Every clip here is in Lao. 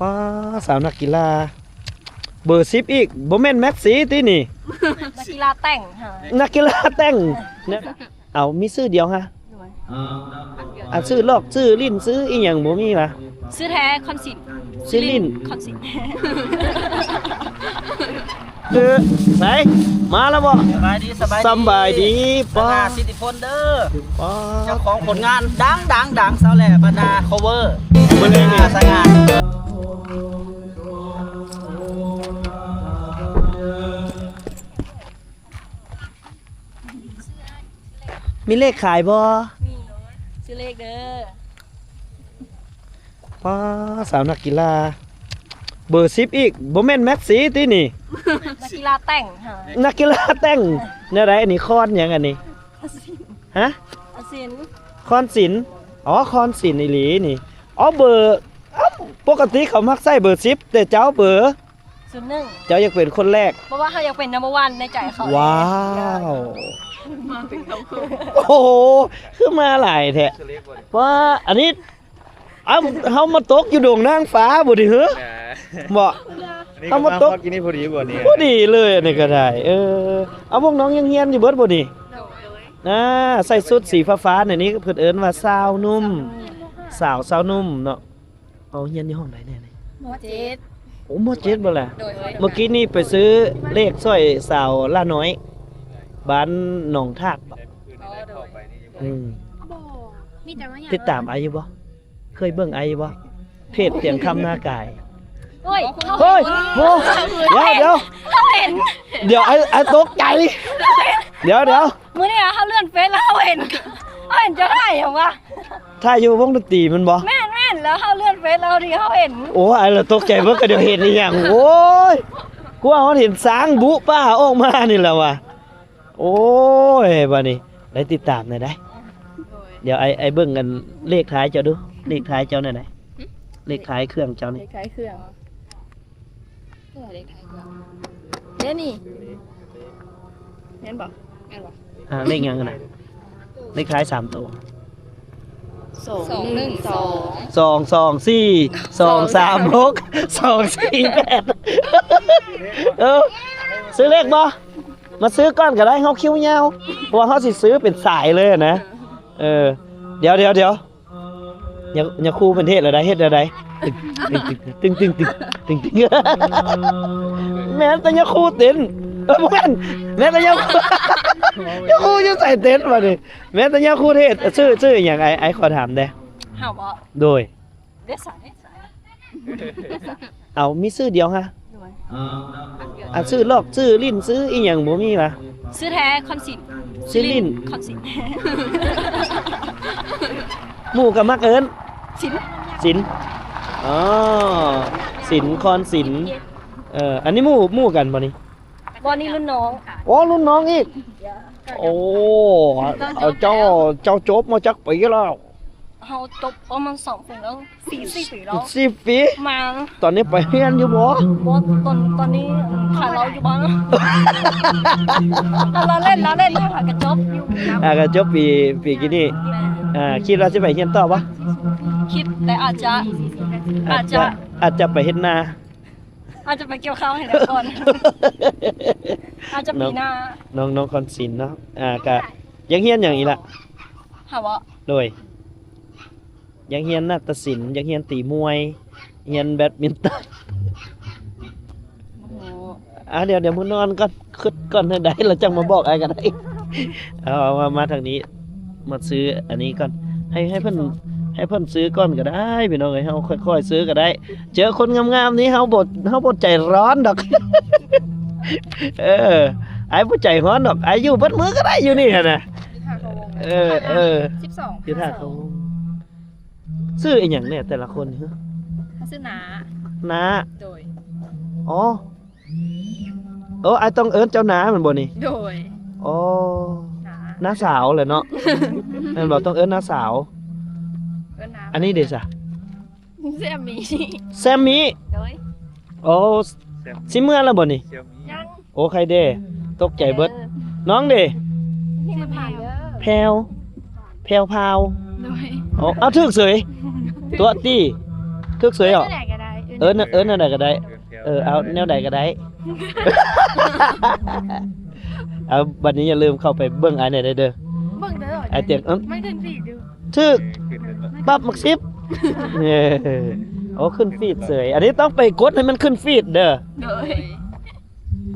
ປ້າ ສາວນັກກິລາ ເບີສິບອີກ ບໍ່ແມ່ນແມັດຊີຕິນີ້? ນັກກິລາແຕ່ງຫາ ນັກກິລາແຕ່ງ ເອົາ ມີຊື່ດຽວຫາ ໂດຍ ອັນຊື່ລອກ ຊື່ຫຼິ້ນ ຊື່ອີ່ຫຍັງບໍ່ມີຫວາ? ຊື່ແທ້ຄອນສິນ ຊື່ຫຼິ້ນ ຄອນສິນ ເອີ ໃສ ມາແລ້ວບໍ່? ສະບາຍດີ ສະບາຍດີ ສະບາຍດີ ປ້າ ສິດທິພົນເດີ ປ້າ ເຈົ້າຂອງຜົນງານດັງໆໆ ຊາວແຫຼບ້ານນາ ຄອເວີ ເບິ່ງນີ້ ສະຫງ່າ ມີເລກຂາຍບໍ່? ມີ ຊື້ເລກເດີ ປ້າ ສາວນັກກິລາ ເບີສິບອີກ ບໍ່ແມ່ນແມັດຊີຕິນີ້? ນັກກິລາແຕ່ງຫາ ນັກກິລາແຕ່ງ ແນວໃດອັນນີ້? ຄອນຫຍັງອັນນີ້? ຮະ? ຄອນສິນ ຄອນສິນ ອໍ ຄອນສິນອີ່ຫຼີນີ້ ອໍ ເບີ ເອົ້າ ປົກກະຕິເຂົາມັກໃຊ້ເບີສິບ ແຕ່ເຈົ້າເບີ ສູນໜຶ່ງ ເຈົ້າຢາກເປັນຄົນແລກ ເພາະວ່າເຮົາຢາກເປັນ number one ໃນໃຈເຂົາ ວ້າວ ໂອ້ໂຫ ຄືມາຫຼາຍແທ້ ວ່າ ອັນນີ້ ເອົ້າ ເຮົາມາຕົກຢູ່ດົງນາງຟ້າບໍ່ນີ້ເຮີ? ບໍ່ ເຮົາມາຕົກ ກິນນີ້ພໍດີບໍ່ນີ້? ພໍດີເລີຍ ອັນນີ້ກໍໄດ້ ເອີ ເອົາ ພວກນ້ອງຍັງຮຽນຢູ່ເບິດບໍ່ນີ້? ໂດຍ ອ່າ ໃສ່ຊຸດສີຟ້າໆ ນີ້ ເພິ່ນເອີ້ນວ່າຊາວໜຸ່ມ ສາວຊາວໜຸ່ມເນາະ. ເອົາ ຮຽນຢູ່ຫ້ອງໃດແດ່ນີ້? ມໍເຈັດ ໂອ້ ມໍເຈັດບໍ່ລະ? ໂດຍ ມື້ກີ້ນີ້ໄປຊື້ເລກຊ່ອຍສາວຫຼ້ານ້ອຍ ບ້ານໜອງທາດບໍ່? ອໍ ໂດຍ ອືມ ຕິດຕາມອ້າຍຢູ່ບໍ່? ເຄີຍເບິ່ງອ້າຍຢູ່ບໍ່? ເພຈຕຽງຄຳນາກາຍ ໂອ້ຍ ໂອ້ຍ ໂອ້ ດຽວ ດຽວ ເຮົາເຫັນ ດຽວ ອ້າຍ ອ້າຍຕົກໃຈ ດຽວ ດຽວ ມື້ນີ້ເຮົາເລື່ອນເຟສແລ້ວເຮົາເຫັນ ເຮົາເຫັນເຈົ້າຖ່າຍຫຍັງວະ? ຖ່າຍຢູ່ວົງດົນຕີແມ່ນບໍ່? ແມ່ນໆ ແລ້ວເຮົາເລື່ອນເຟສແລ້ວທີ່ເຮົາເຫັນ ໂອ້ ອ້າຍລະຕົກໃຈເບິດ ກະດຽວເຫັນອີ່ຫຍັງ ໂອ້ຍ ກວ່າເຮົາເຫັນຊ້າງບຸປ່າອອກມານີ້ແຫຼະວະ ໂອ້ຍ ບາດນີ້ໄດ້ຕິດຕາມແດ່ໄດ໋ ດຽວອ້າຍ ອ້າຍເບິ່ງອັນເລກທ້າຍເຈົ້າດູ ເລກທ້າຍເຈົ້າແນວໃດ? ຫຶ? ເລກທ້າຍເຄື່ອງເຈົ້ານີ້ ເລກທ້າຍເຄື່ອງ ເລກທ້າຍເຄື່ອງ ເດ້ນີ້ ແມ່ນບໍ່? ແມ່ນບໍ່? ອ່າ ເລກຫຍັງຫັ້ນນະ? ເລກທ້າຍສາມໂຕ ສອງໜຶ່ງສອງ ສອງສອງສີ່ ສອງສາມຫົກ ສອງສີ່ແປດ ເອີ ຊື້ເລກບໍ່? ມາຊື້ກ່ອນກໍໄດ້ ເຮົາຄິວຍາວ ເພາະວ່າເຮົາຊິຊື້ເປັນສາຍເລີຍນະ ເອີ ດຽວໆໆ ຍາ ຍາຄູເພິ່ນເຮັດແນວໃດ ເຮັດແນວໃດ? ຕຶງ ຕຶງ ຕຶງ ແມ່ນແຕ່ຍາຄູເຕັ້ນ ເອີ ບໍ່ແມ່ນ ແມ່ນແຕ່ຍາຄູ ຍາຄູຢູ່ໃສເຕັ້ນບາດນີ້ ແມ່ນແຕ່ຍາຄູເຮັດ ຊື່ ຊື່ອີ່ຫຍັງ? ອ້າຍ ອ້າຍຂໍຖາມແດ່ ເຮົາບໍ? ໂດຍ ເດຊາ ເດຊາ ເອົາ ມີຊື່ດຽວຫາ ໂດຍ ອັນຊື່ລອກ ຊື່ຫຼິ້ນ ຊື່ອີ່ຫຍັງບໍ່ມີຫວາ? ຊື່ແທ້ຄອນສິນ ຊື່ຫຼິ້ນ ຄອນສິນ ໝູ່ກໍມັກເອີ້ນສິນ ສິນ ອໍ ສິນ ຄອນສິນ ເອີ ອັນນີ້ໝູ່ ໝູ່ກັນບໍ່ນີ້? ບໍ່ ນີ້ລຸ້ນນ້ອງ ໂອ້ ລຸ້ນນ້ອງອີກ ໂອ້ ເຈົ້າ ເຈົ້າຈົບມາຈັກປີແລ້ວ? ເຮົາຈົບປະມານສອງປີແລ້ວ ສີ່ ສີ່ປີແລ້ວ ສີ່ປີ ມາ ຕອນນີ້ໄປຮຽນຢູ່ບໍ່? ບໍ່ ຕອນ ຕອນນີ້ຂາຍເຫຼົ້າຢູ່ບ້ານ ເຮົາເລ່ນ ເຮົາເລ່ນ ຫາກະຈົບຢູ່ ອ່າ ກະຈົບປີ ປີກີ້ນີ້ ອ່າ ຄິດວ່າຊິໄປຮຽນຕໍ່ບໍ່? ຄິດ ແຕ່ອາດຈະ ອາດຈະ ອາດຈະ ອາດຈະໄປເຮັດນາ ອາດຈະໄປກ່ຽວເຂົ້າໃຫ້ແລ້ວກ່ອນ ອາດຈະປີໜ້າ ນ້ອງ ນ້ອງຄອນສິນເນາະ ອ່າ ກະ ຢາກຮຽນຫຍັງອີກລະ? ຫາບໍ່? ໂດຍ ຢາກຮຽນນາດຕະສິນ ຢາກຮຽນຕີມວຍ ຮຽນແບດມິນຕັນ ໂອ້ໂຫ ອ່າ ດຽວ ດຽວມື້ນອນກ່ອນ ຄຶດກ່ອນ ແນວໃດລະຈັ່ງມາບອກອ້າຍກໍໄດ້ ເອົາ ເອົາ ມາ ມາທາງນີ້ ມາຊື້ອັນນີ້ກ່ອນ ໃຫ້ ໃຫ້ເພິ່ນ ໃຫ້ເພິ່ນຊື້ກ່ອນກໍໄດ້ ພີ່ນ້ອງເອີຍ ເຮົາຄ່ອຍໆຊື້ກໍໄດ້ ເຈີຄົນງາມໆນີ້ ເຮົາບໍ່ ເຮົາບໍ່ໃຈຮ້ອນດອກ ເອີ ອ້າຍບໍ່ໃຈຮ້ອນດອກ ອ້າຍຢູ່ເບິດມື້ກໍໄດ້ຢູ່ນີ້ຫັ້ນນະ ຢູ່ທ່າເຂົາວົງ ເອີ ເອີ ສິບສອງ ຢູ່ທ່າເຂົາວົງ ຊື່ອີ່ຫຍັງແດ່ແຕ່ລະຄົນ? ເຂົາຊື່ນ້າ ນ້າ ໂດຍ ອໍ ໂອ້ ອ້າຍຕ້ອງເອີ້ນເຈົ້ານ້າແມ່ນບໍ່ນີ້? ໂດຍ ໂອ້ ນ້າ ນ້າສາວແຫຼະເນາະ ແມ່ນບໍ່? ຕ້ອງເອີ້ນນ້າສາວ ເອີ້ນນ້າ ອັນນີ້ເດຊະ? ແຊມມີ ແຊມມີ ໂດຍ ໂອ້ ຊິເມືອແລ້ວບໍ່ນີ້? ຍັງ ໂອ້ ໃຄເດ້ ຕົກໃຈເບິດ ເອີ ນ້ອງເດ້? ຊື່ແພວ ແພວ ແພວພາວ ໂດຍ ໂອ້ ເອົາ ຖືກເສີຍ ຕົວະຕິ ຖືກເສີຍເຫາະ ເອີ້ນແນວໃດກໍໄດ້ ເອີ້ນ ເອີ້ນ ເອີ້ນແນວໃດກໍໄດ້ ເອີ ເອົາແນວໃດກໍໄດ້ ເອົາ ບັດນີ້ຢ່າລືມເຂົ້າໄປເບິ່ງອ້າຍແດ່ເດີ ເບິ່ງຕະຫຼອດ ອ້າຍຕຽງ ເອີ ມັນຂຶ້ນຟີດຢູ່ ຖືກ ປັບໝາກສິບ ເອີ ໂອ້ ຂຶ້ນຟີດເສີຍ ອັນນີ້ຕ້ອງໄປກົດໃຫ້ມັນຂຶ້ນຟີດເດີ ໂດຍ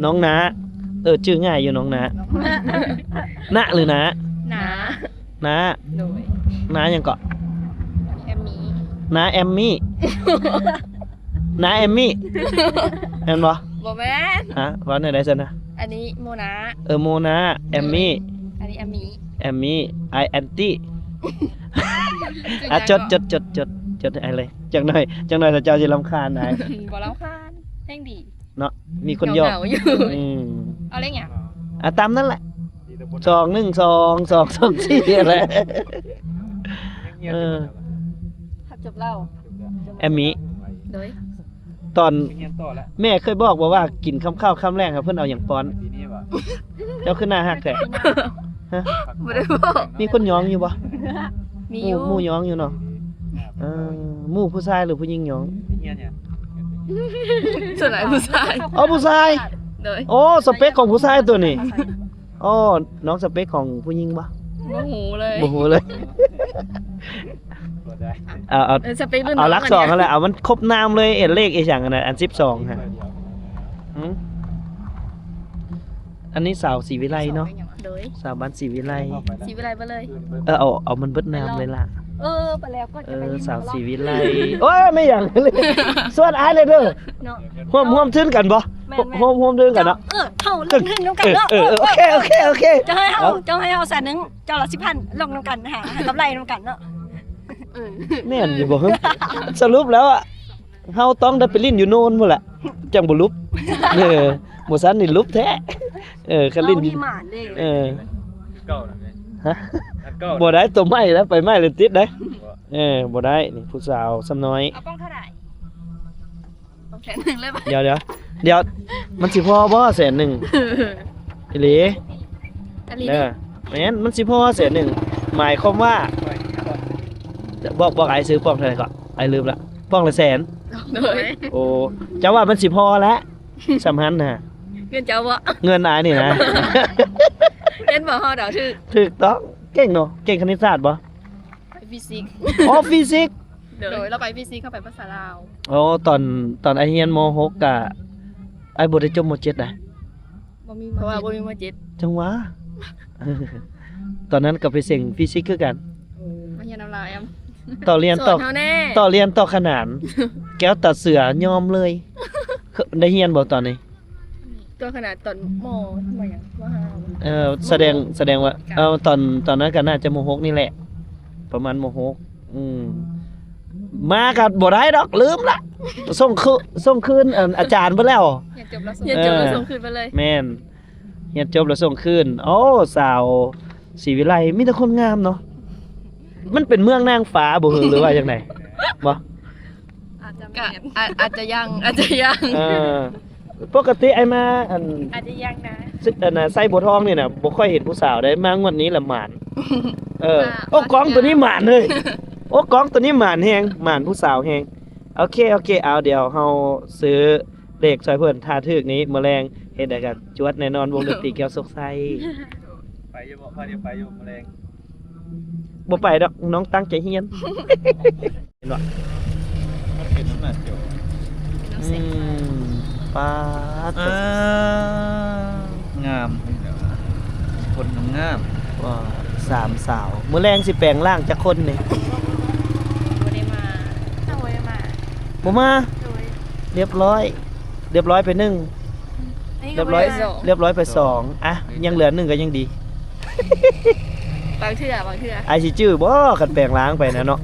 ນ້ອງນາ ເອີ ຊື່ງ່າຍຢູ່ນ້ອງນາ ນະ ຫຼື ນາ? ນາ ນາ ໂດຍ ນາຫຍັງເກາະ? ແອມມີ ນາແອມມີ ນາແອມມີ ແມ່ນບໍ່? ບໍ່ແມ່ນ ຮະ ເວົ້າແນວໃດຊັ້ນນະ? ອັນນີ້ໂມນາ ເອີ ໂມນາ ແອມມີ ອັນນີ້ແອມມີ ແອມມີ ອ້າຍແອນຕີ້ ອ່ະ ຈົດ ຈົດ ຈົດ ຈົດ ຈົດໃຫ້ອ້າຍເລີຍ ຈັກໜ້ອຍ ຈັກໜ້ອຍເຂົາເຈົ້າຊິລຳຄານອ້າຍ ບໍ່ລຳຄານ ແຮງດີ. ເນາະ ມີຄົນຢອກ ເຫງົາໆຢູ່ ອືມ ເອົາເລກຫຍັງ? ອ່ະ ຕາມນັ້ນແຫຼະ ສອງໜຶ່ງສອງ ສອງສອງສີ່ ຫັ້ນແຫຼະ ເອີ ຮັບຈົບເລົ່າ ແອມມີ ໂດຍ ຕອນ ຮຽນຕໍ່ແລ້ວ ແມ່ເຄີຍບອກບໍ່ວ່າກິນຄຳເຊົ້າຄຳແລງ ໃຫ້ເພິ່ນເອົາຫຍັງປ້ອນ? ເຈົ້າຄືໜ້າຮັກແທ້? ຮະ? ບໍ່ໄດ້ບອກ ມີຄົນຍ້ອງຢູ່ບໍ່? ມີຢູ່ ໝູ່ຍ້ອງຢູ່ເນາະ ເອີ ໝູ່ຜູ້ຊາຍ ຫຼື ຜູ້ຍິງຍ້ອງ? ສ່ວນຫຼາຍຜູ້ຊາຍ ອໍ ຜູ້ຊາຍ ໂດຍ ໂອ້ ສະເປັກຂອງຜູ້ຊາຍຕົວນີ້ ອໍ ນ້ອງສະເປັກຂອງຜູ້ຍິງບໍ່? ບໍ່ຮູ້ເລີຍ ບໍ່ຮູ້ເລີຍ ເອົາ ເອົາ ເອີ ສະເປັກລຸ້ນ ເອົາຫຼັກສອງຫັ້ນແຫຼະ ເອົາມັນຄົບນາມເລີຍ ເອັນເລກອີຫຍັງຫັ້ນນະ ອັນສິບສອງຫັ້ນ ຫື? ອັນນີ້ສາວສີວິໄລເນາະ ໂດຍ ສາວບ້ານສີວິໄລ ສີວິໄລເບິດເລີຍ ເອີ ເອົາ ເອົາມັນເບິດນາມເລີຍລະ ເອີ ໄປແລ້ວກໍຈະໄປ ເອີ ສາວສີວິໄລ ໂອ້ຍ ແມ່ນຫຍັງ ຊວນອ້າຍແດ່ເດີ ເນາະ ຮ່ວມ ຮ່ວມທຶນກັນບໍ່? ແມ່ນໆ ຮ່ວມ ຮ່ວມທຶນກັນເນາະ ເອີ ເຮົາລົງທຶນນຳກັນເນາະ ເອີ ເອີ ໂອເຄ ໂອເຄ ໂອເຄ ເຈົ້າໃຫ້ເຮົາ ເຈົ້າໃຫ້ເຮົາແສນໜຶ່ງ ເຈົ້າລະສິບພັນ ລົງນຳກັນ ຫາກຳໄລນຳກັນເນາະ ເອີ ແມ່ນຢູ່ບໍ່? ສະຫຼຸບແລ້ວອະ ເຮົາຕ້ອງໄດ້ໄປຫຼິ້ນຢູ່ໂນນພຸ້ນແຫຼະ ຈັ່ງບໍ່ຫຼຸບ ເອີ ບໍ່ຊັ້ນນີ້ຫຼຸບແທ້ ເອີ ຄັນຫຼິ້ນ ເຮົານີ້ໝານເດ້ ເອີ ເກົ່ານະ ຮະ ອັນເກົ່າ ບໍ່ໄດ້ ຕົວໃໝ່ແລ້ວ ໄປໃໝ່ແລ້ວຕິດເດ້ ບໍ່ ເອີ ບໍ່ໄດ້ ນີ້ຜູ້ສາວຊຳນ້ອຍ ເອົາກ້ອງເທົ່າໃດ? ແສນໜຶ່ງເລີຍ ດຽວ ດຽວ ດຽວ ມັນຊິພໍບໍ່ແສນໜຶ່ງ? ອີ່ຫຼີ ອີ່ຫຼີ ເອີ ແມ່ນ ມັນຊິພໍແສນໜຶ່ງ ໝາຍຄວາມວ່າ ບອກ ບອກອ້າຍຊື້ປ່ອງເທົ່າໃດເກາະ? ອ້າຍລືມລະ ປ່ອງລະແສນ ໂດຍ ໂອ້ ເຈົ້າວ່າມັນຊິພໍແລ້ວ ສ່ຳຫັ້ນນະ ເງິນເຈົ້າບໍ່? ເງິນອ້າຍນີ້ນະ ເຫັນບໍ່ ເຮົາເດົາຖືກ ຖືກຕ້ອງ ເກັ່ງເນາະ ເກັ່ງຄະນິດສາດບໍ່? ໄປຟີຊິກ ອໍ ຟີຊິກ ໂດຍ ໂດຍ ລາວໄປຟີຊິກ ເຮົາໄປພາສາລາວ ໂອ້ ຕອນ ຕອນອ້າຍຮຽນ ມໍຫົກ ກະ ອ້າຍບໍ່ໄດ້ຈົບ ມໍເຈັດ ນະ ບໍ່ມີ ເພາະວ່າບໍ່ມີ ມໍເຈັດ ຈັ່ງຫວາ ຕອນນັ້ນກໍໄປເສັງຟີຊິກຄືກັນ ໂອ້ ມາຮຽນນຳລາວແອມ ຕໍ່ລຽນຕໍ່ ສອນເຮົາແດ່ ຕໍ່ລຽນຕໍ່ຂະໜານ ແກ້ວຕາເສືອຍອມເລີຍ ໄດ້ຮຽນບໍ່ຕອນນີ້? ກໍຂະໜາດຕອນ ມໍ ມໍຫຍັງ ມໍຫ້າ ເອີ ສະແດງ ສະແດງວ່າ ເອີ ຕອນ ຕອນນັ້ນກໍໜ້າຈະ ມໍຫົກ ນີ້ແຫຼະ ປະມານ ມໍຫົກ ອືມ ມາກໍບໍ່ໄດ້ດອກ ລືມລະ ສົ່ງຄືນ ສົ່ງຄືນ ອັນ ອາຈານເບິດແລ້ວ ຮຽນຈົບແລ້ວ ຮຽນຈົບແລ້ວ ເອີ ສົ່ງຄືນໄປເລີຍ ແມ່ນ ຮຽນຈົບແລ້ວສົ່ງຄືນ ໂອ້ ສາວສີວິໄລ ມີແຕ່ຄົນງາມເນາະ ມັນເປັນເມືອງນາງຟ້າບໍ່ ຫຼືວ່າຈັ່ງໃດ ບໍ່? ອາດຈະ ກະ ແມ່ນ ອາດ ອາດຈະຍັງ ອາດຈະຍັງ ເອີ ປົກກະຕິອ້າຍມາ ອັນ ອາດຈະຍັງນະ ຊ- ອັນນະ ໄຊບົວທອງນີ້ນະ ບໍ່ຄ່ອຍເຫັນຜູ້ສາວເດ້ ມາງວດນີ້ລະໝານ ເອີ ອ່າ ໂອ້ ກ້ອງໂຕນີ້ໝານເລີຍ ໂອ້ ກ້ອງໂຕນີ້ໝານແຮງ ໝານຜູ້ສາວແຮງ ໂອເຄ ໂອເຄ ເອົາ ດຽວເຮົາຊື້ເລກຊ່ອຍເພິ່ນ ຖ້າຖືກນີ້ ມື້ແລງເຮັດໃດກໍຈວດແນ່ນອນ ວົງດົນຕີແກ້ວໂຊກໄຊ ໄປຢູ່ບໍ່? ຂ້ອຍໄດ້ໄປຢູ່ມື້ແລງ ບໍ່ໄປດອກ ນ້ອງຕັ້ງໃຈຮຽນ ເຫັນບໍ່? ມັນເປັນຂະໜາດດຽວ ອືມ ປາດ ອ່າ ງາມ ຄົນງາມ ວ້າ ສາມສາວ ມື້ແລງຊິແປງຮ່າງຈັກຄົນນີ້? ບໍ່ໄດ້ມາ ເຮົາບໍ່ໄດ້ມາ ບໍ່ມາ ໂດຍ ລຽບຮ້ອຍ ລຽບຮ້ອຍໄປໜຶ່ງ ອັນນີ້ກໍ ລຽບຮ້ອຍ ບໍ່ໄດ້ມາ ລຽບຮ້ອຍໄປສອງ ອ່ະ ຍັງເຫຼືອໜຶ່ງກໍຍັງດີ ບາງເທື່ອ ບາງເທື່ອ ອ້າຍຊິຈື່ບໍ່ ຄັນແປງຮ່າງໄປນະເນາະ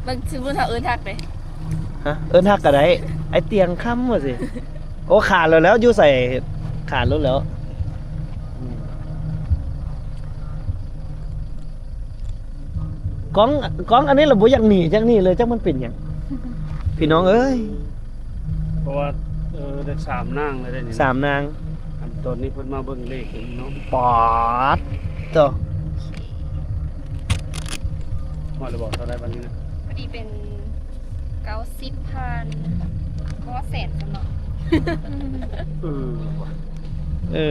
ບາງ ສົມມຸດເຮົາເອີ້ນຮັກເດ້ ຮະ ເອີ້ນຮັກກໍໄດ້ ອ້າຍຕຽງຄຳວ່າຊີ້ ໂອ້ ຂາດແລ້ວ ແລ້ວຢູ່ໃສ ຂາດໂລດແລ້ວ ອືມ ກ້ອງ ກ້ອງອັນນີ້ລະບໍ່ຢາກໜີ ຢາກໜີເລີຍ ຈັກມັນເປັນຫຍັງ ພີ່ນ້ອງເອີຍ ເພາະວ່າ ເອີ ໄດ້ສາມນາງແລ້ວເດ້ນີ້ ສາມນາງ ອັນຕອນນີ້ເພິ່ນມາເບິ່ງເລກເນາະ ປາດໂທ້ ຮອດແລ້ວບໍ່? ເທົ່າໃດບັດນີ້ນະ? ພໍດີເປັນ ເກົ້າສິບພັນ ບໍ່ແສນຊັ້ນເນາະ. ເອີ ເອີ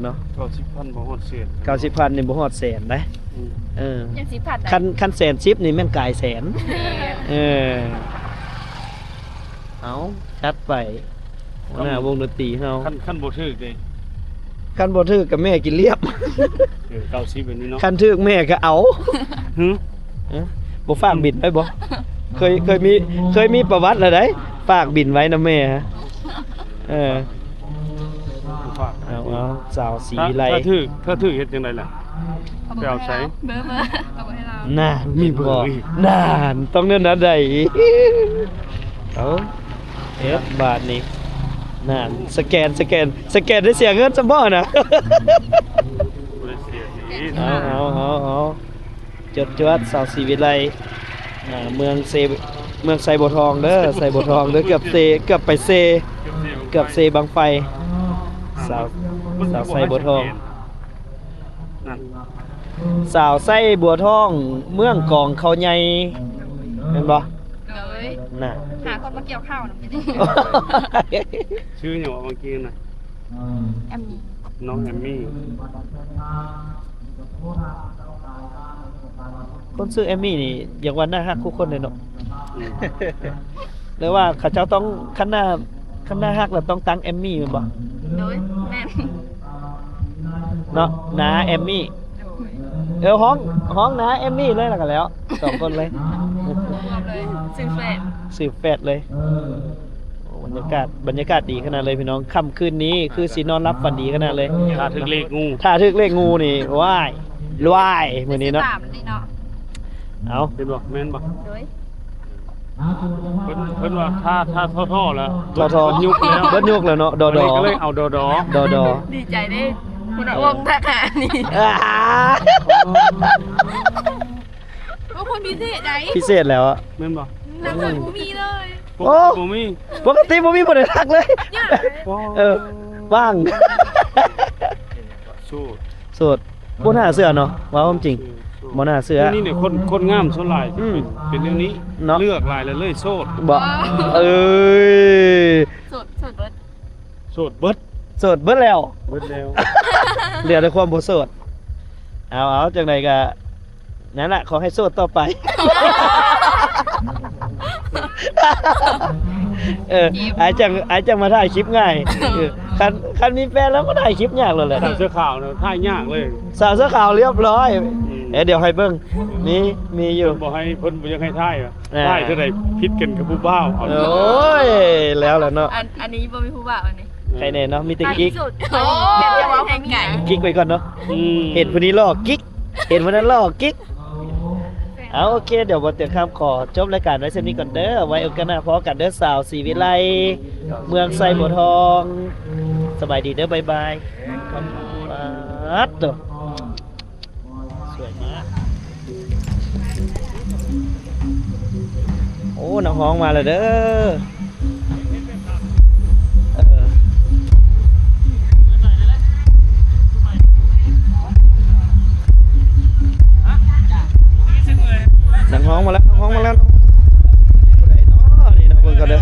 ເນາະ ເກົ້າສິບພັນບໍ່ຮອດແສນ ເກົ້າສິບພັນນີ້ບໍ່ຮອດແສນເດ້. ອືມ ເອີ ຍັງສິບພັນ ຄັນ ຄັນແສນສິບນີ້ແມ່ນກາຍແສນ. ແມ່ນ ເອີ ເອົາ ຈັດໄປ ຫົວໜ້າວົງດົນຕີເຮົາ. ຄັນ ຄັນບໍ່ຖືກເດ້ ຄັນບໍ່ຖືກກໍແມ່ກິນລຽບ. ເອີ ເກົ້າສິບແບບນີ້ເນາະ ຄັນຖືກແມ່ກໍເອົາ. ຫື ເອີ ບໍ່ຝາກບິນໄວ້ບໍ່? ເຄີຍ ເຄີຍມີ ເຄີຍມີປະຫວັດແລ້ວໃດ໋ ຝາກບິນໄວ້ນຳແມ່. ເອີ ບໍ່ຝາກ ເອົາ ເອົາ ສາວສີວິໄລ ຖ້າ ຖ້າຖືກ ຖ້າຖືກເຮັດຈັ່ງໃດລະ? ເອົາເບີ ເອົາໃສ? ເບີ ເບີ ເອົາເບີໃຫ້ລາວ. ນານ ມີເບີອີກ ນານ ຕ້ອງແນວນັ້ນໃດ໋. ເອົາ ເຮັດບາດນີ້ ນັ້ນ ສະແກນ ສະແກນ ສະແກນໄດ້ເສຍເງິນຊຳບໍ່ນະ? ບໍ່ໄດ້ເສຍ ເອົາ ເອົາ ເອົາ ເອົາ ຈວດໆ ສາວສີວິໄລ ອ່າ ເມືອງເຊ ເມືອງໄຊບົວທອງເດີ ໄຊບົວທອງເດີ ເກືອບເຊ ເກືອບໄປເຊ ເກືອບເຊບັ້ງໄຟ ສາວ ສາວໄຊບົວທອງ. ນັ້ນ ສາວໄຊບົວທອງ ເມືອງກອງເຂົ້າໃຫຍ່ ແມ່ນບໍ່? ໂດຍ ນະ ຫາຄົນມາກ່ຽວເຂົ້ານຳ. ຊື່ຫຍັງວະ ເມື່ອກີ້ນະ? ແອມມີ ນ້ອງແອມມີ. ຄົນຊື່ແອມມີນີ້ ຢາກວ່າໜ້າຮັກຄູ່ຄົນເລີຍເນາະ. ອືມ ຫຼືວ່າເຂົາເຈົ້າຕ້ອງ ຄັນໜ້າ ຄັນໜ້າຮັກແລ້ວຕ້ອງຕັ້ງແອມມີແມ່ນບໍ່? ໂດຍ ແມ່ນ ເນາະ ນ້າແອມມີ. ໂດຍ ເອີ ຮ້ອງ ຮ້ອງນ້າແອມມີເລີຍ ແລ້ວກໍແລ້ວ ສອງຄົນເລີຍ ລວມເລີຍ ຊື່ແຟດ ຊື່ແຟດເລີຍ. ໂອ້ ບັນຍາກາດ ບັນຍາກາດດີຂະໜາດເລີຍພີ່ນ້ອງ. ຄ່ຳຄືນນີ້ຄືຊິນອນຫຼັບຝັນດີຂະໜາດເລີຍ. ຖ້າຖືກເລກງູ ຖ້າຖືກເລກງູນີ້ ວ້າຍ ລວາຍ ມື້ນີ້ເນາະ. ເອົາ ເຫັນບໍ່? ແມ່ນບໍ່? ໂດຍ ເພິ່ນ ເພິ່ນວ່າຖ້າ ຖ້າທໍ້ໆແລ້ວ ທໍ້ໆ ເບິດຍຸກແລ້ວ ເບິດຍຸກແລ້ວເນາະ. ດອ ດອ ກໍເລີຍເອົາ ດອ ດອ ດອ ດອ ດີໃຈເດ້ ພຸ້ນນະ ເອີ ວົງທັກຫານີ້ ອ່າ ໂອ້ ຄົນພິເສດໃດ໋ ພິເສດແລ້ວອະ ແມ່ນບໍ່? ນັກຄົນບໍ່ມີເລີຍ. ໂອ້ ບໍ່ມີ ປົກກະຕິບໍ່ມີຜູ້ໃດທັກເລີຍ. ເອີ ວ່າງ ໂສດ ໂສດ. ບໍ່ໜ້າເຊື່ອເນາະ ເວົ້າຄວາມຈິງ ບໍ່ໜ້າເຊື່ອ. ດຽວນີ້ນີ້ຄົນ ຄົນງາມສ່ວນຫຼາຍ ອືມ ເປັນ ເປັນແນວນີ້ເນາະ ເລືອກຫຼາຍແລ້ວເລີຍໂສດ. ບໍ່ ເອີຍ ໂສດ ໂສດເບິດ ໂສດເບິດ ໂສດເບິດແລ້ວ ເບິດແລ້ວ ເຫຼືອແຕ່ຄວາມບໍ່ໂສດ. ເອົາ ເອົາ ຈັ່ງໃດກໍ ນັ້ນລະ ຂໍໃຫ້ໂສດຕໍ່ໄປ. ເອີ ອ້າຍຈັ່ງ ອ້າຍຈັ່ງມາຖ່າຍຄລິບງ່າຍ. ເອີ ຄັນ ຄັນມີແຟນແລ້ວມາຖ່າຍຄລິບຍາກໂລດແຫຼະ. ສາວເສື້ອຂາວນະ ຖ່າຍຍາກເລີຍ ສາວເສື້ອຂາວລຽບຮ້ອຍ. ອືມ ເອີ ດຽວໃຫ້ເບິ່ງ ມີ ມີຢູ່ ເພິ່ນບໍ່ໃຫ້ ເພິ່ນບໍ່ຢາກໃຫ້ຖ່າຍ. ອ່າ ຖ່າຍເທື່ອໃດຜິດກັນກັບຜູ້ບ່າວ. ໂອ້ຍ ແລ້ວລະເນາະ ອັນ ອັນນີ້ບໍ່ມີຜູ້ບ່າວ ອັນນີ້ ໃຄແນ່ເນາະ ມີແຕ່ກິກ. ໂອ້ ກິກໄວ້ກ່ອນເນາະ. ອືມ ເຫັນຜູ້ນີ້ຫຼໍ່ກິກ ເຫັນຜູ້ນັ້ນຫຼໍ່ກິກ. ເອົາ ໂອເຄ ດຽວບໍ່ຕຽງຄຳຂໍຈົບລາຍການໄວ້ສ່ຳນີ້ກ່ອນເດີ. ໄວ້ໂອກາດໜ້າພໍ້ກັນເດີ ສາວສີວິໄລ ເມືອງໄຊບົວທອງ. ສະບາຍດີເດີ ບາຍບາຍ. ປາດໂທ້ ສວຍມາກ. ໂອ້ ນັກຮ້ອງມາແລ້ວເດີ. ເອີ ນັກຮ້ອງມາແລ້ວ ນັກຮ້ອງມາແລ້ວ. ຜູ້ໃດເນາະນີ້ເນາະ ເບິ່ງກ່ອນເດີ.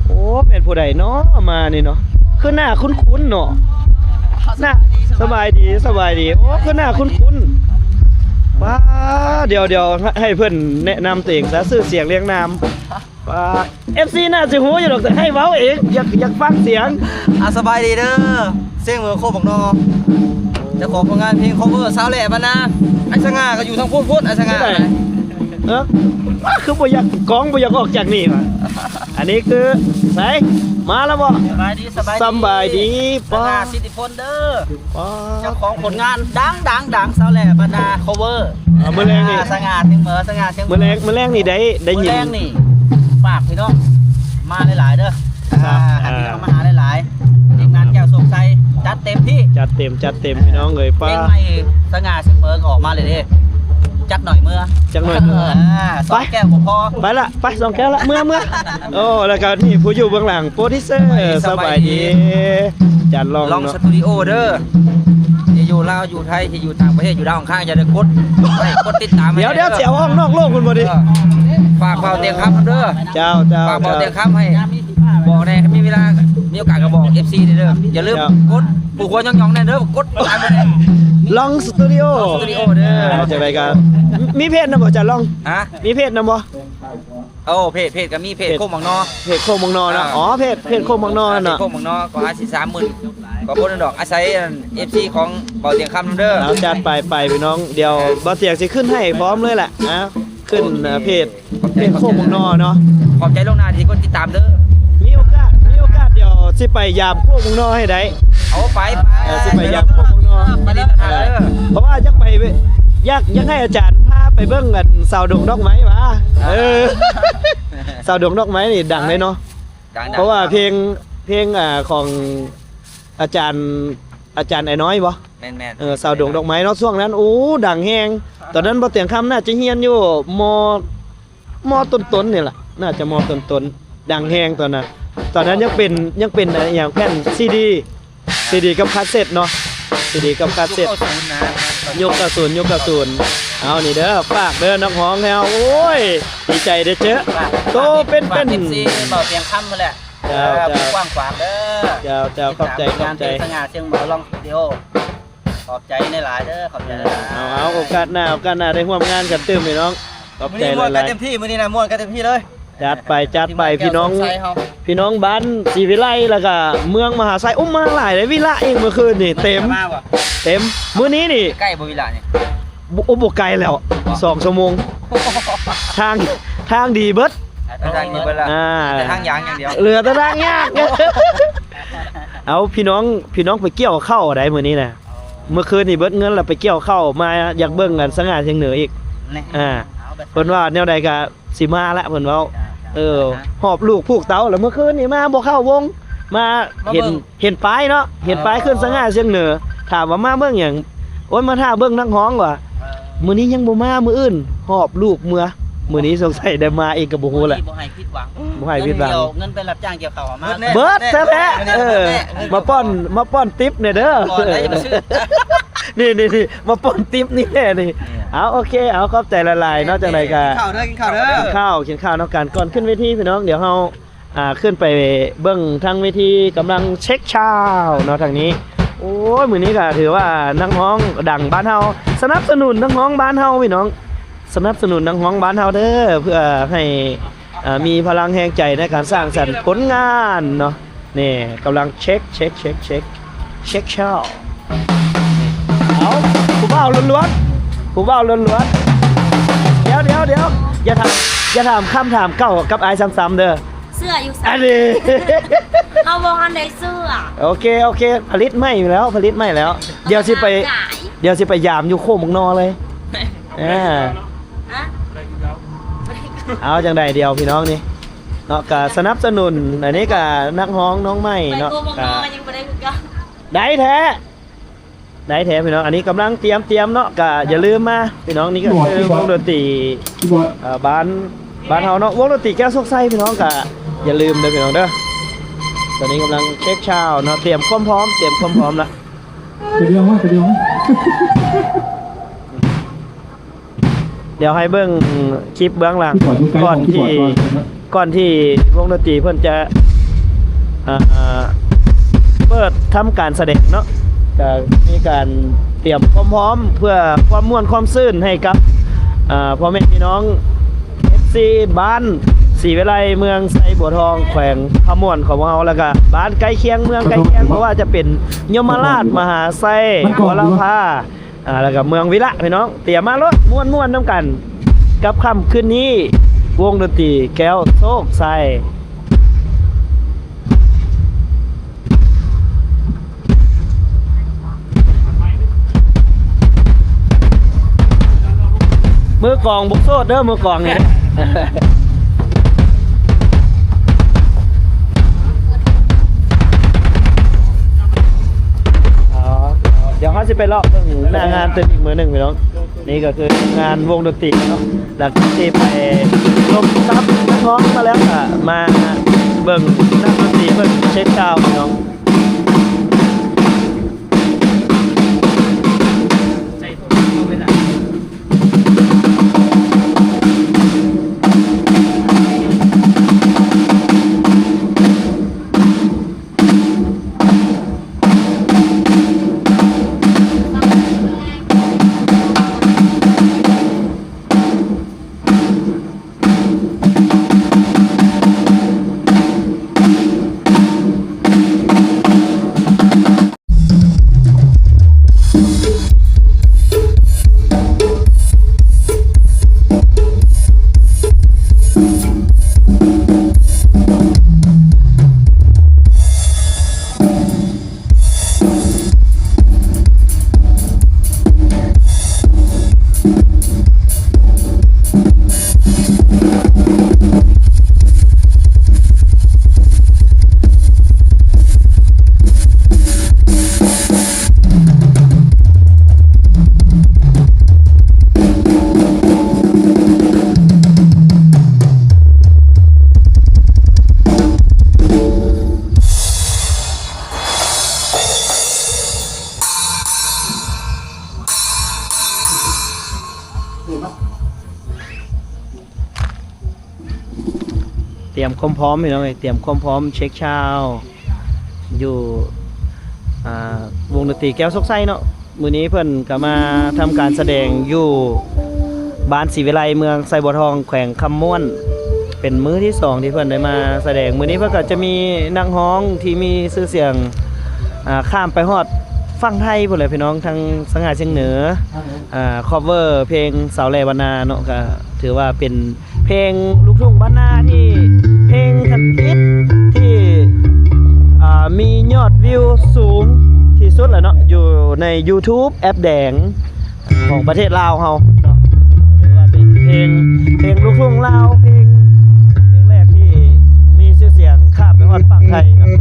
ໂອ້ ແມ່ນຜູ້ໃດເນາະມານີ້ເນາະ ຄືໜ້າຄຸ້ນໆເນາະ. ໜ້າ ສະບາຍດີ ສະບາຍດີ. ໂອ້ ຄືໜ້າຄຸ້ນໆ. ວ້າ ດຽວ ດຽວ ໃຫ້ເພິ່ນແນະນຳຕົວເອງຊະ ຊື່ສຽງລຽງນາມ. ວ່າ ເອັຟຊີ ໜ້າຊິຮູ້ຢູ່ດອກ ແຕ່ໃຫ້ເວົ້າເອງ ຢາກ ຢາກຟັງສຽງ. ອ່າ ສະບາຍດີເດີ ເຊງເໝີໂຄກບັກໜໍ່ ເຈົ້າຂອງຜົນງານເພງ cover ຊາວແຫຼບ້ານນາ. ອ້າຍສະຫງ່າກໍຢູ່ທາງພຸ້ນ ພຸ້ນ ອ້າຍສະຫງ່າ. ເອີ ຄືບໍ່ຢາກ ກ້ອງບໍ່ຢາກອອກຈາກນີ້ຫວາ? ອັນນີ້ຄື ໃສ ມາແລ້ວບໍ່? ສະບາຍດີ ສະບາຍດີ ສະບາຍດີ. ປ້າ ສະຫງ່າ ສິດທິພົນເດີ ປ້າ ເຈົ້າຂອງຜົນງານດັງໆ ຊາວແຫຼບ້ານນາ cover. ອ່າ ມື້ແລງນີ້ ອ່າ ສະຫງ່າ ເຊງເໝີ ສະຫງ່າ ເຊງເໝີ. ມື້ແລງ ມື້ແລງນີ້ໄດ້ ໄດ້ຍິນ ມື້ແລງນີ້ ຝາກພີ່ນ້ອງມາຫຼາຍໆເດີ. ອ່າ ອ່າ ໃຫ້ພີ່ນ້ອງມາຫາຫຼາຍໆ ທີມງານແກ້ວໂຊກໄຊ ຈັດເຕັມທີ່ ຈັດເຕັມ ຈັດເຕັມ ພີ່ນ້ອງເອີຍ. ປ້າ ເພງໃໝ່ ສະຫງ່າ ເຊງເໝີ ອອກມາເລີຍເດ້ ຈັກໜ້ອຍເມືອ ຈັກໜ້ອຍເມືອ. ອ່າ ສອງແກ້ວບໍ່ພໍ ໄປລະ ໄປ ສອງແກ້ວລະ ເມືອ ເມືອ. ໂອ້ ແລ້ວກໍນີ້ຜູ້ຢູ່ເບື້ອງຫຼັງ ໂປຣດິວເຊີ ສະບາຍດີ ສະບາຍດີ ຈານລອງ ລອງ ເນາະ ສະຕູດິໂອເດີ. ເອີ ຢູ່ລາວ ຢູ່ໄທ ທີ່ຢູ່ຕ່າງປະເທດ ຢູ່ດາວອັງຄານ ຢ່າລືມກົດໄລຄ໌ ກົດຕິດຕາມໃຫ້ ດຽວ ດຽວ ເດີ ຊິເອົາອອກນອກໂລກພຸ້ນບໍ່ນີ້. ເອີ ຝາກເວົ້າແຕ່ຄຳເດີ ເອີ ຝາກເວົ້າແຕ່ຄຳໃຫ້ ບອກແດ່ ມີເວລາ ມີໂອກາດກໍບອກເອັຟຊີເດີ ຢ່າລືມ ເຈົ້າ ກົດ ຜູ້ຫົວຫຍ້ອງໆ ແດ່ເດີ ກົດຕາມແດ່ ລອງສະຕູດິໂອ ສະຕູດິໂອເດີ. ອ່າ ຈັ່ງໃດກໍ ມີເພຈນຳບໍ່ ອາຈານລອງ? ຮະ? ມີເພຈນຳບໍ່? ໂອ້ ເພຈ ເພຈກໍມີ ເພຈ ເພຈໂຄກໝາກໜໍ່ ເພຈໂຄກໝາກໜໍ່ເນາະ. ອ່າ ອໍ ເພຈ ເພຈໂຄກໝາກໜໍ່ເນາະ ເພຈໂຄກໝາກໜໍ່ ກໍຫາຊິສາມໝື່ນກວ່າຄົນດອກ ອາໄສ ອັນ ເອັຟຊີ ຂອງເບົາຕຽງຄຳນຳເດີ. ເອົາ ຈັດໄປ ໄປພີ່ນ້ອງ ດຽວເບົາຕຽງຊິຂຶ້ນໃຫ້ພ້ອມເລີຍແຫຼະນະ ຂຶ້ນ ເອີ ເພຈ ເພຈໂຄກໝາກໜໍ່ເນາະ. ຂອບໃຈລ່ວງໜ້າທີ່ກົດຕິດຕາມເດີ. ມີໂອກາດ ມີໂອກາດ ດຽວຊິໄປຢາມໂຄກໝາກໜໍ່ໃຫ້ໄດ້. ເອົາ ໄປ ໄປ ເອີ ຊິໄປຢາມໂຄກໝາກໜໍ່ ໄປເລີຍ ເອີ ເພາະວ່າຢາກໄປ ຢາກ ຢາກໃຫ້ອາຈານພາໄປເບິ່ງ ອັນ ສາວດົງດອກໄມ້ຫວາ. ເອີ ສາວດົງດອກໄມ້ນີ້ດັງເລີຍເນາະ ດັງໆ ເພາະວ່າເພງ ເພງ ອ່າ ຂອງອາຈານ ອາຈານໄອ້ນ້ອຍບໍ່? ແມ່ນໆ ເອີ ສາວດົງດອກໄມ້ເນາະ ຊ່ວງນັ້ນ ໂອ້ ດັງແຮງ. ຕອນນັ້ນເບົາຕຽງຄຳໜ້າຈະຮຽນຢູ່ ມ ມ ຕົ້ນໆ ນີ້ລະ ໜ້າຈະ ມ ຕົ້ນໆ ດັງແຮງຕອນນັ້ນ. ຕອນນັ້ນຍັງເປັນ ຍັງເປັນ ອາ ອີ່ຫຍັງ ແຜ່ນຊີດີ ຊີດີກັບຄາເຊັດເນາະ ຊີດີກັບຄາເຊັດ ຍຸກເກົ້າສິບນະ ຍຸກເກົ້າສິບ ຍຸກເກົ້າສິບ. ເອົາ ນີ້ເດີ ຝາກເດີ ນັກຮ້ອງແທ້ວ ໂອ້ຍ ດີໃຈເດີເຈີ ໂຕເປັນໆ ເອັຟຊີ ເບົາຕຽງຄຳຫັ້ນແຫຼະ. ເຈົ້າ ເອີ ເຈົ້າ ກວ້າງຂວາງເດີ. ເຈົ້າ ເຈົ້າ ຂອບໃຈ ຂອບໃຈ ຕິດຕາມຜົນງານເພງສະຫງ່າຊຽງເໝີ ລອງສະຕູດິໂອ. ຂອບໃຈຫຼາຍໆເດີ ຂອບໃຈຫຼາຍໆ. ເອົາ ເອົາ ໂອກາດໜ້າ ໂອກາດໜ້າໄດ້ຮ່ວມງານກັນຕື່ມພີ່ນ້ອງ. ຂອບໃຈຫຼາຍໆ. ມື້ນີ້ມ່ວນກັນເຕັມທີ່ ມື້ນີ້ນະ ມ່ວນກັນເຕັມທີ່ເລີຍ. ຈັດໄປ ຈັດໄປ ພີ່ນ້ອງ ພີ່ນ້ອງບ້ານສີວິໄລ ແລ້ວກະເມືອງມະຫາໄຊ. ໂອ້ ມາຫຼາຍເດ້ ວິລະອີກ ມື້ຄືນນີ້ເຕັມ ເຕັມ. ມື້ນີ້ນີ້ ໃກ້ບໍ່ ວິລະນີ້? ບໍ່ ໂອ້ ບໍ່ໄກແລ້ວ ສອງຊົ່ວໂມງ. ທາງ ທາງດີເບິດ ທາງດີເບິດລະ. ອ່າ ແຕ່ທາງຍາງຢ່າງດຽວ ເຫຼືອແຕ່ທາງຍາກ. ເອົາ ພີ່ນ້ອງ ພີ່ນ້ອງໄປກ່ຽວເຂົ້າໄດ໋ມື້ນີ້ນະ. ເມື່ອຄືນນີ້ເບິດເງິນລະໄປກ່ຽວເຂົ້າມາ ຢາກເບິ່ງອັນສະຫງ່າຊຽງເໜີອີກ. ອ່າ ເພິ່ນວ່າແນວໃດກະຊິມາລະ ເພິ່ນເວົ້າ. ເອີ ຫອບລູກຜູກເຕົ້າລະ ເມື່ອຄືນນີ້ມາບໍ່ເຂົ້າວົງ ມາເຫັນ ເຫັນປ້າຍເນາະ ເຫັນປ້າຍຂຶ້ນສະຫງ່າຊຽງເໜີ. ຖາມວ່າມາເບິ່ງຫຍັງ? ໂອ້ຍ ມາຖ້າເບິ່ງນັກຮ້ອງວ່າ. ມື້ນີ້ຍັງບໍ່ມາ ມື້ອື່ນຫອບລູກເມືອ. ມື້ນີ້ສົງໄສໄດ້ມາອີກກໍບໍ່ຮູ້ແຫຼະ ບໍ່ໃຫ້ຜິດຫວັງ ບໍ່ໃຫ້ຜິດຫວັງ. ເງິນໄປຮັບຈ້າງກ່ຽວເຂົ້າມາ ເບິດແທ້ໆ. ເອີ ມາປ້ອນ ມາປ້ອນຕິບແດ່ເດີ. ນີ້ໆໆ ມາປ້ອນຕິບນີ້ແດ່ນີ້. ເອົາ ໂອເຄ ເອົາ ຂອບໃຈຫຼາຍໆເນາະ. ຈັ່ງໃດກໍ ກິນເຂົ້າເດີ ກິນເຂົ້າເດີ ກິນເຂົ້າ ກິນເຂົ້ານຳກັນກ່ອນຂຶ້ນເວທີພີ່ນ້ອງ. ດຽວເຮົາ ອ່າ ຂຶ້ນໄປເບິ່ງທາງເວທີກຳລັງເຊັກຊາວເນາະ ທາງນີ້. ໂອ້ຍ ມື້ນີ້ກໍຖືວ່ານັກຮ້ອງດັງບ້ານເຮົາ ສະໜັບສະໜູນນັກຮ້ອງບ້ານເຮົາພີ່ນ້ອງ ສະໜັບສະໜູນນັກຮ້ອງບ້ານເຮົາເດີ ເພື່ອໃຫ້ ອ່າ ມີພະລັງແຮງໃຈໃນການສ້າງສັນຜົນງານເນາະ. ນີ້ກຳລັງເຊັກ ເຊັກ ເຊັກ ເຊັກ ເຊັກຊາວ. ເອົາ ຜູ້ບ່າວລ້ວນໆ ຜູ້ບ່າວລ້ວນໆ. ດຽວໆໆ ຢ່າຖາມ ຢ່າຖາມຄຳຖາມເກົ່າກັບອ້າຍຊ້ຳໆເດີ. ເສື້ອຢູ່ໃສ? ອັນນີ້ ເຮົາບໍ່ທັນໄດ້ເສື້ອ. ໂອເຄ ໂອເຄ ຜະລິດໃໝ່ແລ້ວ ຜະລິດໃໝ່ແລ້ວ. ດຽວຊິໄປ ດຽວຊິໄປຢາມຢູ່ໂຄກໝາກໜໍ່ເລີຍ. ເອີ ເອົາຈັ່ງໃດດຽວພີ່ນ້ອງນີ້ເນາະ ກະສະໜັບສະໜູນ. ອັນນີ້ກະນັກຮ້ອງນ້ອງໃໝ່ເນາະ ໄປໂຄກໝາກໜໍ່ ກະ ຍັງບໍ່ໄດ້ຄືເກົ່າ. ໄດ້ແທ້ ໄດ້ແທ້ພີ່ນ້ອງ. ອັນນີ້ກຳລັງຕຽມ ຕຽມເນາະ ກະຢ່າລືມມາພີ່ນ້ອງ. ນີ້ກະຄືວົງດົນຕີ ເອີ ບ້ານ ບ້ານເຮົາເນາະ ວົງດົນຕີແກ້ວໂຊກໄຊພີ່ນ້ອງ. ກະຢ່າລືມເດີພີ່ນ້ອງເດີ. ຕອນນີ້ກຳລັງເຊັກຊາວເນາະ ຕຽມຄວາມພ້ອມ ຕຽມຄວາມພ້ອມລະ. ດຽວ ດຽວໃຫ້ເບິ່ງຄລິບເບື້ອງຫຼັງກ່ອນທີ່ ກ່ອນທີ່ວົງດົນຕີເພິ່ນຈະ ອ່າ ເປີດທຳການສະແດງເນາະ ກະມີການຕຽມຄວາມພ້ອມເພື່ອຄວາມມ່ວນຄວາມຊື່ນໃຫ້ກັບ ອ່າ ພໍ່ແມ່ພີ່ນ້ອງເອັຟຊີ ບ້ານສີວິໄລ ເມືອງໄຊບົວທອງ ແຂວງຄຳມ່ວນຂອງພວກເຮົາ ແລ້ວກະບ້ານໃກ້ຄຽງ ເມືອງໃກ້ຄຽງ ບໍ່ວ່າຈະເປັນຍົມມະລາດ ມະຫາໄຊ ຫົວລະພາ ອ່າ ແລ້ວກໍເມືອງວິລະ ພີ່ນ້ອງ ຕຽມມາໂລດ ມ່ວນໆນຳກັນກັບຄ່ຳຄືນນີ້ ວົງດົນຕີແກ້ວໂຊກໄຊ. ມືກອງບໍ່ໂສດເດີ ມືກອງນີ້. ອໍ ດຽວເຮົາຊິໄປເລາະເບິ່ງໜ້າງານຕື່ມອີກມື້ໜຶ່ງພີ່ນ້ອງ. ນີ້ກໍຄືງານວົງດົນຕີເນາະ ຫຼັງຈາກທີ່ໄປລົມກັບນ້ອງມາແລ້ວ ກໍມາເບິ່ງນັກດົນຕີເພິ່ນເຊັກຊາວພີ່ນ້ອງ. ຕຽມຄວາມພ້ອມພີ່ນ້ອງເອີຍ ຕຽມຄວາມພ້ອມເຊັກຊາວ ຢູ່ ອ່າ ວົງດົນຕີແກ້ວໂຊກໄຊເນາະ. ມື້ນີ້ເພິ່ນກໍມາທຳການສະແດງຢູ່ບ້ານສີວິໄລ ເມືອງໄຊບົວທອງ ແຂວງຄຳມ່ວນ ເປັນມື້ທີສອງທີ່ເພິ່ນໄດ້ມາສະແດງ. ມື້ນີ້ເພິ່ນກໍຈະມີນັກຮ້ອງທີ່ມີຊື່ສຽງ ອ່າ ຂ້າມໄປຮອດຝັ່ງໄທພຸ້ນແຫຼະພີ່ນ້ອງ ທາງສະຫງ່າຊຽງເໜືອ ອ່າ ຄອບເວີເພງສາວແຫຼວບັນນາເນາະ ກໍຖືວ່າເປັນ ເພງລູກທຸ່ງບ້ານນາທີ່ ເພງທຳອິດທີ່ ອ່າ ມີຍອດວິວສູງທີ່ສຸດແລ້ວເນາະ ຢູ່ໃນ YouTube ແອັບແດງຂອງປະເທດລາວເຮົາເນາະ. ຖືວ່າເປັນເພງ ເພງລູກທຸ່ງລາວ ເພງ ເພງແລກທີ່ມີຊື່ສຽງຂ້າມໄປຮອດຝັ່ງໄທເນາະ.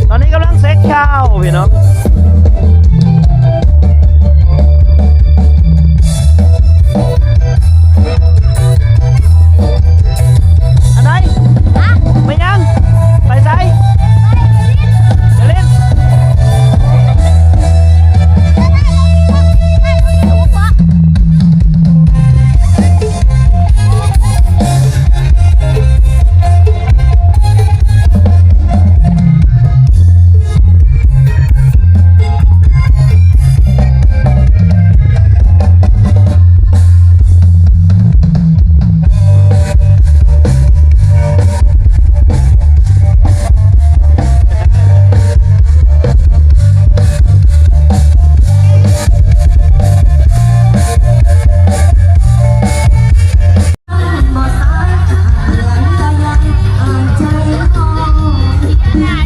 ຕອນນີ້ກຳລັງເຊັກຊາວພີ່ນ້ອງ. ອັນໃດ? ຮະ? ໄປຫຍັງ? ໄປໃສ? ໄປຫຼິ້ນ.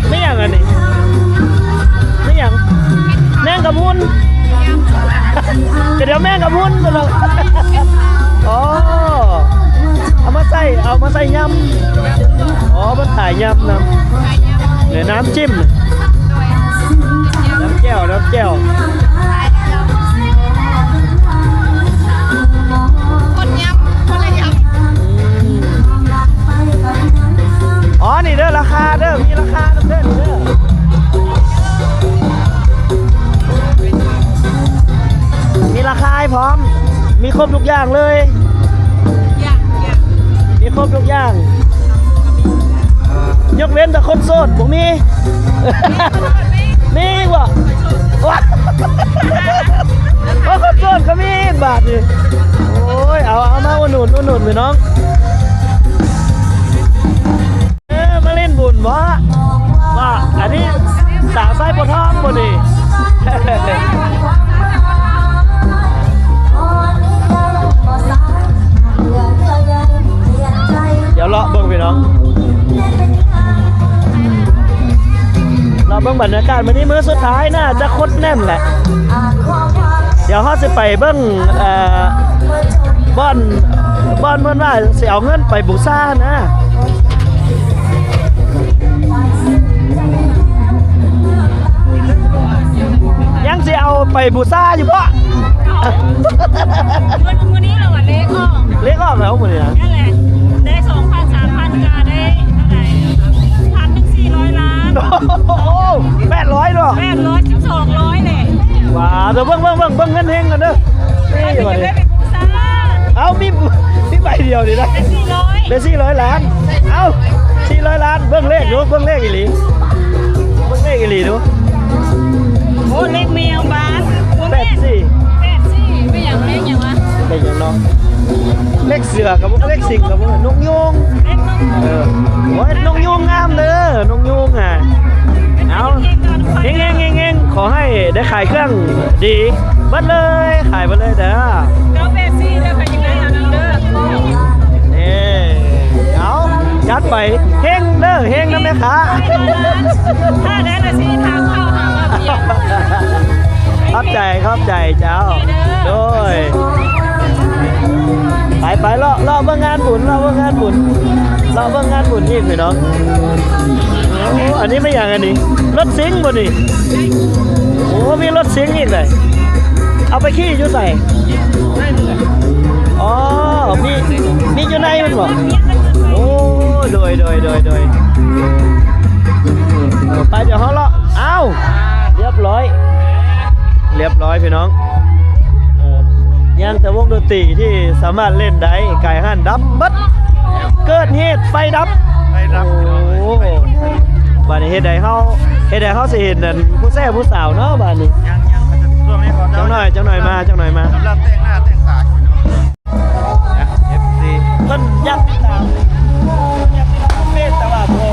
ແມ່ນຫຍັງອັນນີ້? ແມ່ນຫຍັງ? ແມງກະພຸນ. ກະດຽວແມງກະພຸນພຸ້ນລະ. ອໍ ເອົາມາໃສ່ ເອົາມາໃສ່ຍຳ. ອໍ ເພິ່ນຂາຍຍຳນຳ. ເອີ ນ້ຳຈິ້ມ ນ້ຳແຈ່ວ ນ້ຳແຈ່ວ. ຄົນຍຳ ຄົນລະຍຳ. ອໍ ນີ້ເດີ ລາຄາເດີ ມີລາຄານຳເດີ ນີ້ເດີ ມີລາຄາໃຫ້ພ້ອມ ມີຄົບທຸກຢ່າງເລີຍ. ມີຄົບທຸກຢ່າງ ຍົກເວັ້ນແຕ່ຄົນໂສດບໍ່ມີ. ມີບໍ່? ໂອ້ ຄົນໂສດກໍມີບາດນີ້. ໂອ້ຍ ເອົາ ເອົາມາອຸດໜູນ ອຸດໜູນພີ່ນ້ອງ. ເອີ ມາຫຼິ້ນບຸນບໍ່? ວ່າ ອັນນີ້ສາວໄຊບົວທອງບໍ່ນີ້? ດຽວເລາະເບິ່ງພີ່ນ້ອງ ເລາະເບິ່ງບັນຍາກາດມື້ນີ້ ມື້ສຸດທ້າຍ ໜ້າຈະຄົນແໜ້ນແຫຼະ. ດຽວເຮົາຊິໄປເບິ່ງ ເອີ ບ່ອນ ບ່ອນເພິ່ນວ່າຊິເອົາເງິນໄປບູຊານະ. ຍັງຊິເອົາໄປບູຊາຢູ່ບໍ່? ມື້ ມື້ນີ້ລະວ່າເລກອອກ ເລກອອກແລ້ວມື້ນີ້ນະ. ນັ້ນແຫຼະ ໄດ້ສອງພັນ ສາມພັນ ກະໄດ້ເທົ່າໃດ? ພັນໜຶ່ງສີ່ຮ້ອຍລ້ານ. ໂອ້ໂຫ ແປດຮ້ອຍເນາະ ແປດຮ້ອຍ ສອງຮ້ອຍເດ້. ວ້າວ ເບິ່ງ ເບິ່ງ ເບິ່ງ ເບິ່ງເງິນເຮັງກັນເດີ. ນີ້ ເຮົາຊິໄດ້ໄປບູຊາ. ເອົ້າ ມີ ມີໃບດຽວນີ້ນະ ໄດ້ສີ່ຮ້ອຍ ໄດ້ສີ່ຮ້ອຍລ້ານ. ເອົ້າ ສີ່ຮ້ອຍລ້ານ ເບິ່ງເລກດູ ເບິ່ງເລກອີ່ຫຼີ ເບິ່ງເລກອີ່ຫຼີດູ. ໂອ້ ເລກແມວບ້ານ. ໂອ້ ແປດສີ່ ແປດສີ່ ເປັນຫຍັງ ເລກຫຍັງວະ? ເລກຫຍັງເນາະ? ເລັກເສືອກໍບໍ່ ເລັກສິງກໍບໍ່ ນົກຍູງ ເອີ ໂອ້ຍ ນົກຍູງງາມເດີ ນົກຍູງອະ ເອົາ ເຮັງໆໆໆ ຂໍໃຫ້ໄດ້ຂາຍເຄື່ອງດີເບິດເລີຍ ຂາຍເບິດເລີຍເດີ ເກົ້າແປດສີ່ເດີ ໃຜຢາກໄດ້ເອົານຳເດີ ເອີ ເອົາ ຈັດໄປ ເຮັງເດີ ເຮັງນຳແມ່ຄ້າ ຖ້າໄດ້ລະຊິຖາມເຂົ້າຫາເຮົາ ຂອບໃຈ ຂອບໃຈເຈົ້າ ໂດຍ ໄປ ໄປ ເລາະ ເລາະເບິ່ງງານບຸນ ເລາະເບິ່ງງານບຸນ ເລາະເບິ່ງງານບຸນອີກພີ່ນ້ອງ ໂອ້ ອັນນີ້ແມ່ນຫຍັງອັນນີ້ ລົດສິງບໍ່ນີ້ ໂອ້ ມີລົດສິງອີກເດ ເອົາໄປຂີ່ຢູ່ໃສ ອໍ ມີ ມີຢູ່ໃນມັນບໍ່ ໂອ້ ໂດຍ ໂດຍ ໂດຍ ໂດຍ ໄປ ດຽວເຮົາເລາະ ອ້າວ ລຽບຮ້ອຍ ລຽບຮ້ອຍພີ່ນ້ອງ ເອີ ຍັງແຕ່ວົງດົນຕີທີ່ສາມາດເລ່ນໄດ້ ກາຍຫັ້ນດັບເບິດ ເກີດເຫດໄຟດັບ ໄຟດັບ ໂອ້ ບາດນີ້ເຮັດໃດເຮົາ ເຮັດໃດເຮົາຊິເຫັນອັນຜູ້ແຊຜູ້ສາວເນາະ ບາດນີ້ ຍັງໆ ເຂົາຈະ ຊ່ວງນີ້ເຂົາຈະ ຈັກໜ້ອຍ ຈັກໜ້ອຍມາ ຈັກໜ້ອຍມາ ກຳລັງແຕ່ງໜ້າແຕ່ງຕາຢູ່ເນາະ ເອັຟຊີ ເພິ່ນຢາກຕິດຕາມ ຢາກຕິດຕາມເຟສ ແຕ່ວ່າບໍ່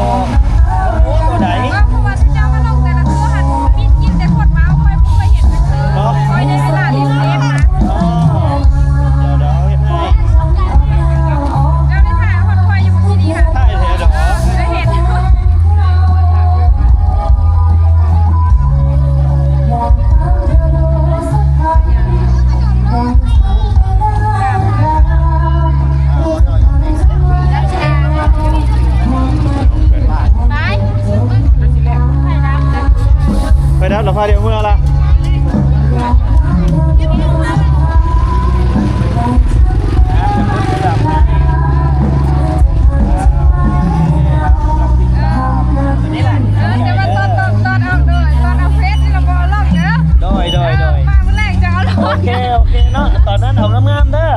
ບໍ່ຮູ້ໂຕໃດ ເພາະວ່າເຈົ້າມາລົງແຕ່ລະໂຕຫັ້ນ ມີ ມີແຕ່ຄົນເວົ້າ ຂ້ອຍບໍ່ເຄີຍເຫັນຈັກເທື່ອ ບໍ່ ຂ້ອຍໃຊ້ເວລາຫຼິ້ນເຟສນະ ອໍ ດຽວ ດຽວເຮັດໃຫ້ ເຈົ້າໄດ້ຖ່າຍຮອດຂ້ອຍຢູ່ບໍ່ ມື້ນີ້ຫັ້ນ ຖ່າຍແທ້ດອກ ເອີ ເຄີຍເຫັນ ໄຟດັບແລ້ວ ພາດຽວເມືອລະ ເອີ ແຕ່ວ່າຕອນ ຕອນ ຕອນເອົາ ຕອນເອົາເຟສນີ້ລະບໍ່ເອົາລົງເດີ ໂດຍ ໂດຍ ໂດຍ ມາມື້ແລງຈັ່ງເອົາລົງ ໂອເຄ ໂອເຄເນາະ ຕອນນັ້ນເອົາງາມໆເດີ.